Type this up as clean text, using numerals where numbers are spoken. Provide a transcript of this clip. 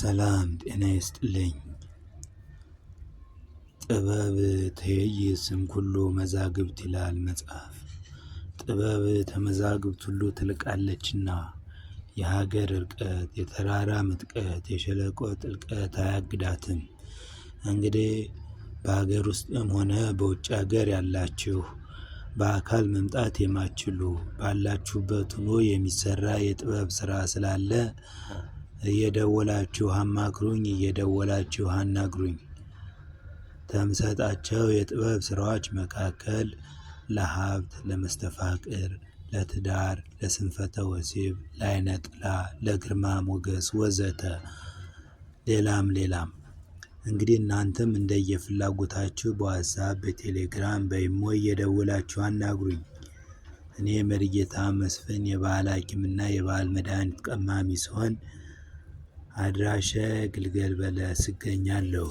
ሰላም ጤና ይስጥልኝ። ጥበብ ትኄይስ እምኩሉ መዛግብት ይላል መጽሐፍ። ጥበብ ተመዛግብት ሁሉ ትልቃለችና የሀገር እርቀት፣ የተራራ ምጥቀት፣ የሸለቆ ጥልቀት አያግዳትም። እንግዲህ በሀገር ውስጥም ሆነ በውጭ ሀገር ያላችሁ በአካል መምጣት የማትችሉ ባላችሁበት ሆኖ የሚሰራ የጥበብ ስራ ስላለ እየደወላችሁ አማክሩኝ፣ እየደወላችሁ አናግሩኝ። ከምሰጣቸው የጥበብ ስራዎች መካከል ለሀብት፣ ለመስተፋቅር፣ ለትዳር፣ ለስንፈተ ወሲብ፣ ለአይነ ጥላ፣ ለግርማ ሞገስ ወዘተ ሌላም ሌላም። እንግዲህ እናንተም እንደየፍላጎታችሁ በዋትሳፕ፣ በቴሌግራም፣ በኢሞ እየደወላችሁ አናግሩኝ። እኔ መሪጌታ መስፍን የባህል ሐኪምና የባህል መድኃኒት ቀማሚ ስሆን አድራሻ ግልገል በለስ እገኛለሁ።